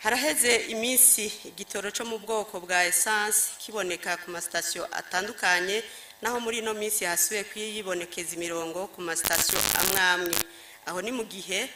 Haraheze iminsi igitoro cyo mu bwoko bwa essence kiboneka ku masitasiyo atandukanye, naho muri ino minsi hasubiye kwiyibonekeza imirongo ku masitasiyo amwe amwe. Aho ni mu gihe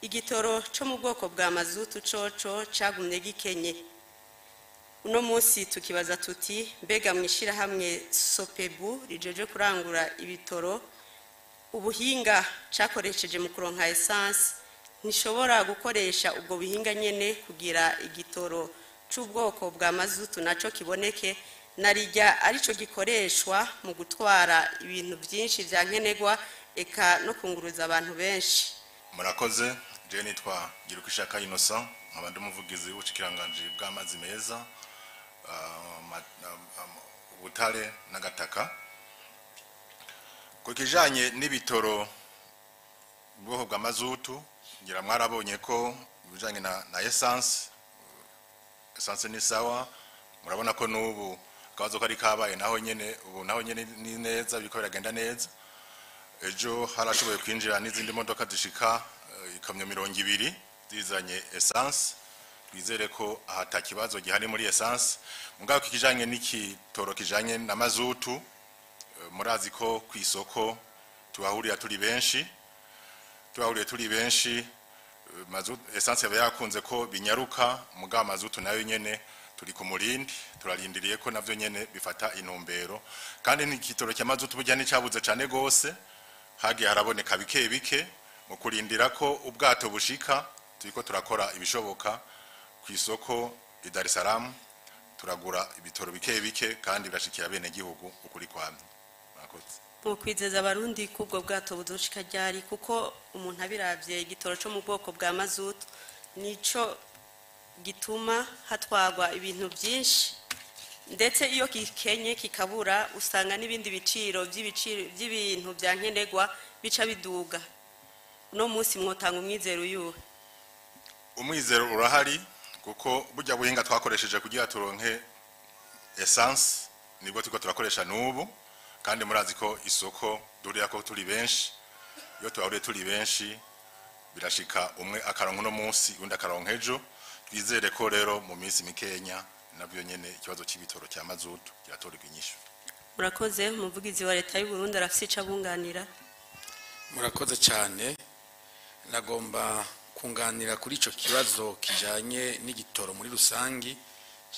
igitoro cyo mu bwoko bwa mazutu coco cagumye gikenye. Uno munsi tukibaza tuti: mbega mu ishyirahamwe Sopebu rijeje kurangura ibitoro, ubuhinga cakoresheje mu kuronka essence ntishobora gukoresha ubwo buhinga nyene kugira igitoro c'ubwoko bwa mazutu naco kiboneke, narijya arico gikoreshwa mu gutwara ibintu byinshi vya nkenerwa, eka no kunguruza abantu benshi? Murakoze. Je nitwa Girukishaka Innocent, nkaba ndi umuvugizi w'ubushikiranganji bw'amazi meza, ubutare n'agataka. Ku kijanye n'ibitoro ubwoko bwa mazutu, ngira mwarabonye ko ibijanye na essence ni sawa. Murabona ko n'ubu akabazo kari kabaye naho nyene, ubu naho nyene ni neza, biriko biragenda neza. Ejo harashoboye kwinjira n'izindi modoka zishika ikamyo 20 zizanye essence. Twizere ko ahata kibazo gihari muri essence. Mugabo kijanye n'ikitoro kijanye na mazutu, murazi ko ku isoko tuhahurira turi benshi, tuhahuriye turi benshi. Mazutu, essence yaba yakunze ko binyaruka, mugabo mazutu nayo nyene turi ku murindi, turarindiriye ko navyo nyene bifata intumbero. Kandi n'igitoro cya mazutu burya nticabuze cane gose, hagiye haraboneka bike bike mu kurindira ko ubwato bushika. Turiko turakora ibishoboka ku isoko i Dar es Salaam, turagura ibitoro bike bike kandi birashikira bene gihugu ukuri kwamye. Murakoze. Mu kwizeza Abarundi ko ubwo bwato buzoshika ryari? Kuko umuntu abiravye, igitoro cyo mu bwoko bwa mazutu nico gituma hatwagwa ibintu byinshi, ndetse iyo kikenye kikabura usanga n'ibindi biciro by'ibiciro by'ibintu bya nkenerwa bica biduga. Uno munsi mwotanga umwizero uyuhe? Umwizero urahari, kuko burya buhinga twakoresheje kugira turonke essence nibwo turiko turakoresha n'ubu. Kandi murazi ko isoko duhurira ko turi benshi. Iyo tuhahuriye turi benshi, birashika umwe akaronka uno munsi, undi akaronka ejo. Twizere ko rero mu minsi mikenya nabyo nyene ikibazo c'ibitoro cya mazutu kiratorerwa inyishu. Murakoze. Umuvugizi wa Leta y'u Burundi arafise ico abunganira. Murakoze cyane. Nagomba kunganira kuri ico kibazo kijanye n'igitoro muri rusangi,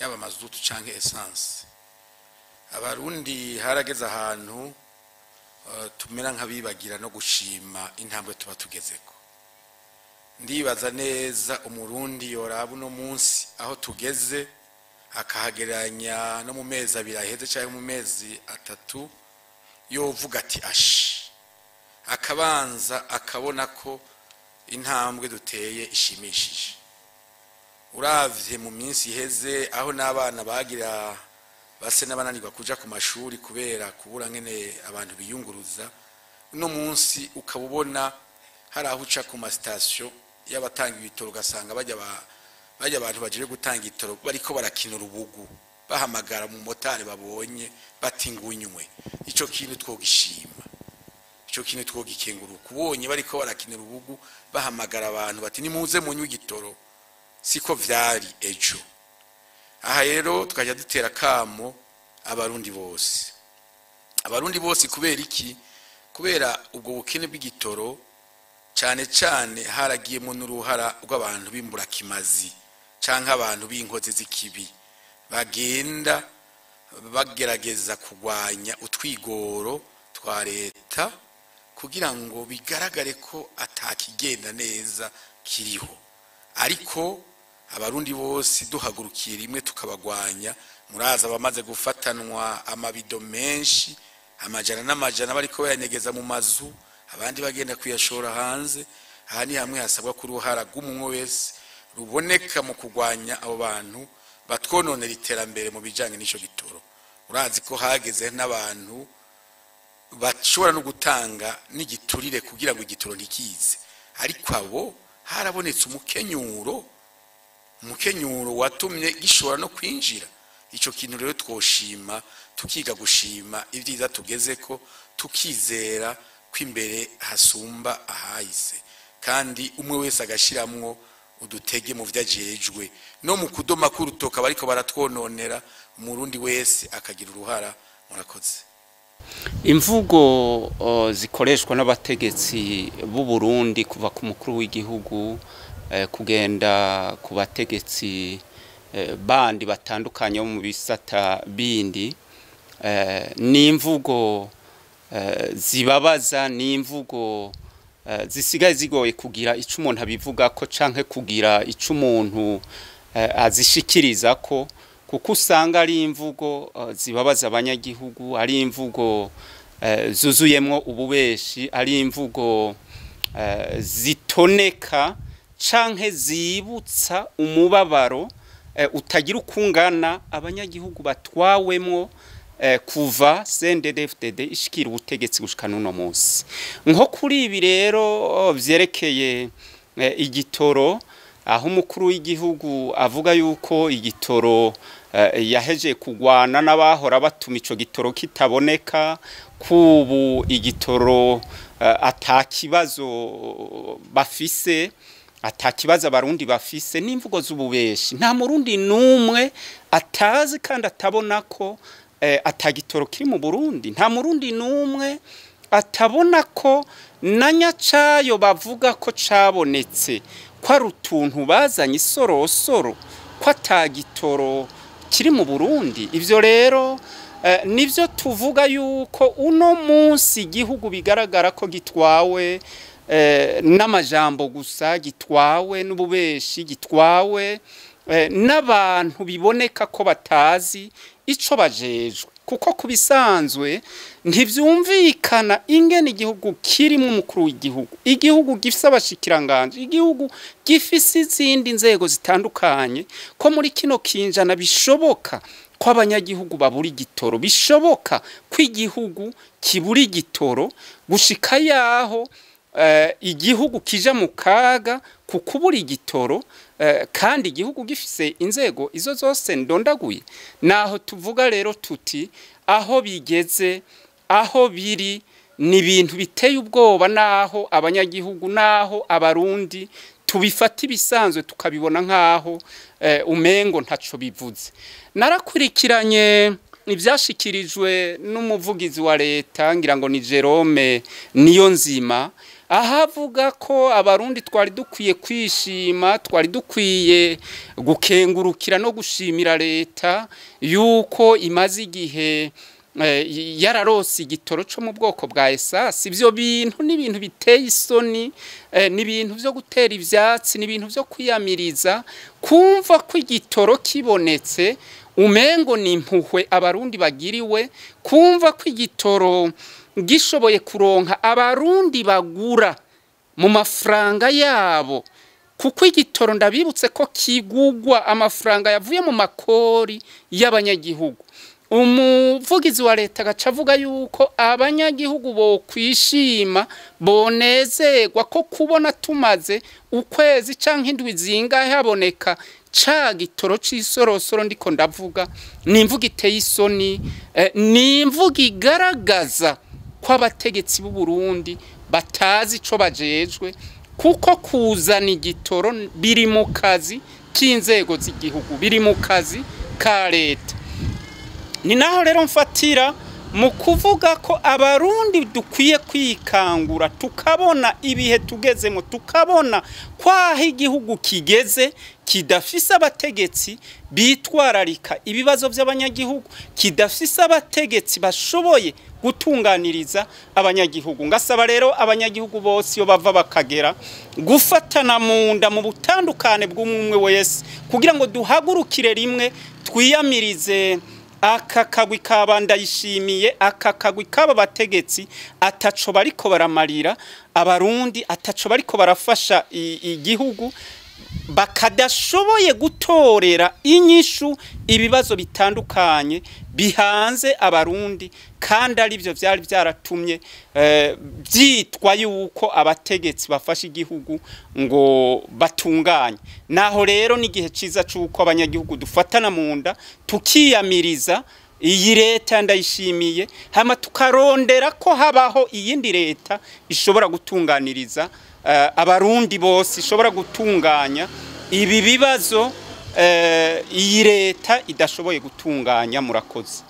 yaba mazutu canke essence. Abarundi harageze ahantu tumera nk'abibagira no gushima intambwe tuba tugezeko. Ndibaza neza Umurundi yoraba uno munsi aho tugeze, akahagereranya no mu mezi 2 aheze cyangwa mu mezi 3, yovuga ati ashi, akabanza akabona ko intambwe duteye ishimishije. Uravye mu minsi iheze, aho n'abana bagira base n'abananirwa kuja ku mashuri kubera kubura ngene abantu biyunguruza, uno munsi ukaba ubona hari aho uca ku masitasiyo y'abatanga ibitoro, ugasanga bajya abantu bagiye gutanga igitoro bariko barakina urubugu, bahamagara mu motari babonye bati ngunywe. Ico kintu twogishima, ico kintu twogikenguruka. Ubonye bariko barakina urubugu, bahamagara abantu bati nimuze munywe igitoro, siko vyari ejo. Aha rero tukajya dutera kamo Abarundi bose, Abarundi bose. Kubera iki? Kubera ubwo bukene bw'igitoro, cyane cyane haragiyemo n'uruhara rw'abantu b'imburakimazi canke abantu b'inkozi z'ikibi, bagenda bagerageza kurwanya utwigoro twa leta kugira ngo bigaragare ko atakigenda neza kiriho. Ariko Abarundi bose duhagurukiye rimwe tukabagwanya. Muraza abamaze gufatanwa amabido menshi, amajana n'amajana, bariko bayanyegeza mu mazu, abandi bagenda kuyashora hanze. Aha ni hamwe hasabwa ko uruhara rw'umwe wese ruboneka mu kurwanya abo bantu batwononera iterambere mu bijanye n'ico gitoro. Urazi ko hageze n'abantu bashobora no gutanga n'igiturire kugira ngo igitoro ntikize, ariko abo harabonetse umukenyuro, umukenyuro watumye gishobora no kwinjira. Ico kintu rero twoshima, tukiga gushima ibyiza tugezeko, tukizera ko imbere hasumba ahahise, kandi umwe wese agashiramwo udutege mu vyajejwe no mu kudoma k'urutoka bariko baratwononera, umurundi wese akagira uruhara. Murakoze. Imvugo zikoreshwa n'abategetsi b'u Burundi kuva ku mukuru w'igihugu kugenda ku bategetsi bandi batandukanye bo mu bisata bindi, ni imvugo zibabaza, ni imvugo zisigaye zigoye kugira ico umuntu abivugako canke kugira ico umuntu azishikirizako, kuko usanga ari imvugo zibabaza abanyagihugu, ari imvugo zuzuyemwo ububeshi, ari imvugo zitoneka canke zibutsa umubabaro utagira ukungana abanyagihugu batwawemwo kuva CNDD-FDD ishikira ubutegetsi gushika n'uno munsi. Nko kuri ibi rero vyerekeye igitoro, aho umukuru w'igihugu avuga yuko igitoro yaheje kugwana n'abahora batuma ico gitoro kitaboneka, kubu igitoro atakibazo bafise, atakibazo abarundi bafise, n'imvugo z'ububeshi. Nta murundi n'umwe atazi kandi atabona ko atagitoro kiri mu Burundi. Nta murundi n'umwe atabona ko na nyacayo bavuga ko cabonetse ko ari utuntu bazanye isorosoro, ko atagitoro kiri mu Burundi. Ivyo rero nivyo tuvuga yuko uno munsi igihugu bigaragara ko gitwawe n'amajambo gusa, gitwawe n'ububeshi, gitwawe n'abantu biboneka ko batazi ico bajejwe, kuko kubisanzwe ntivyumvikana ingene igihugu kirimo umukuru w'igihugu, igihugu gifise abashikiranganje, igihugu gifise izindi nzego zitandukanye, ko muri kino kinjana bishoboka ko abanyagihugu babura igitoro, bishoboka ko igihugu kibura igitoro gushika yaho igihugu kija mu kaga kukubura igitoro, kandi igihugu gifise inzego izo zose ndondaguye. Naho tuvuga rero tuti aho bigeze, aho biri, ni ibintu biteye ubwoba, naho abanyagihugu, naho abarundi tubifata ibisanzwe tukabibona nkaho umengo ntaco bivuze. Narakurikiranye ivyashikirijwe n'umuvugizi wa leta, ngira ngo ni Jerome Niyonzima, ahavuga ko abarundi twari dukwiye kwishima, twari dukwiye gukengurukira no gushimira leta yuko imaze igihe yararose igitoro co mu bwoko bwa esasi. Ivyo bintu ni ibintu biteye isoni, ni ibintu vyo gutera ivyatsi, ni ibintu vyo kwiyamiriza. Kumva ko igitoro kibonetse umengo ni impuhwe abarundi bagiriwe, kumva ko igitoro gishoboye kuronka abarundi bagura mu mafaranga yabo, kuko igitoro ndabibutse ko kigugwa amafaranga yavuye mu makori y'abanyagihugu. Umuvugizi wa leta agaca avuga yuko abanyagihugu bokwishima, bonezerwa ko kubona tumaze ukwezi canke indwi zingahe haboneka ca gitoro c'isorosoro. Ndiko ndavuga ni imvugo iteye isoni, ni imvugo igaragaza ko abategetsi b'u Burundi batazi ico bajejwe, kuko kuzana igitoro biri mu kazi k'inzego z'igihugu, biri mu kazi ka leta. Ni naho rero mfatira mu kuvuga ko abarundi dukwiye kwikangura, tukabona ibihe tugezemo, tukabona kwaho igihugu kigeze kidafise abategetsi bitwararika ibibazo by'abanyagihugu, kidafise abategetsi bashoboye gutunganiriza abanyagihugu. Ngasaba rero abanyagihugu bose iyo bava bakagera gufatana mu nda mu butandukane bw'umwe wese, kugira ngo duhagurukire rimwe twiyamirize aka kagwi kaba Ndayishimiye, aka kagwi kaba bategetsi ataco bariko baramarira abarundi, ataco bariko barafasha igihugu, bakadashoboye gutorera inyishu ibibazo bitandukanye bihanze abarundi, kandi ari byo vyari byaratumye byitwa yuko abategetsi bafasha igihugu ngo batunganye. Naho rero n'igihe ciza cuko abanyagihugu dufatana mu nda tukiyamiriza iyi leta Ndayishimiye, hama tukarondera ko habaho iyindi leta ishobora gutunganiriza abarundi bose, ishobora gutunganya Ibi bibazo iyi leta idashoboye gutunganya. Murakoze.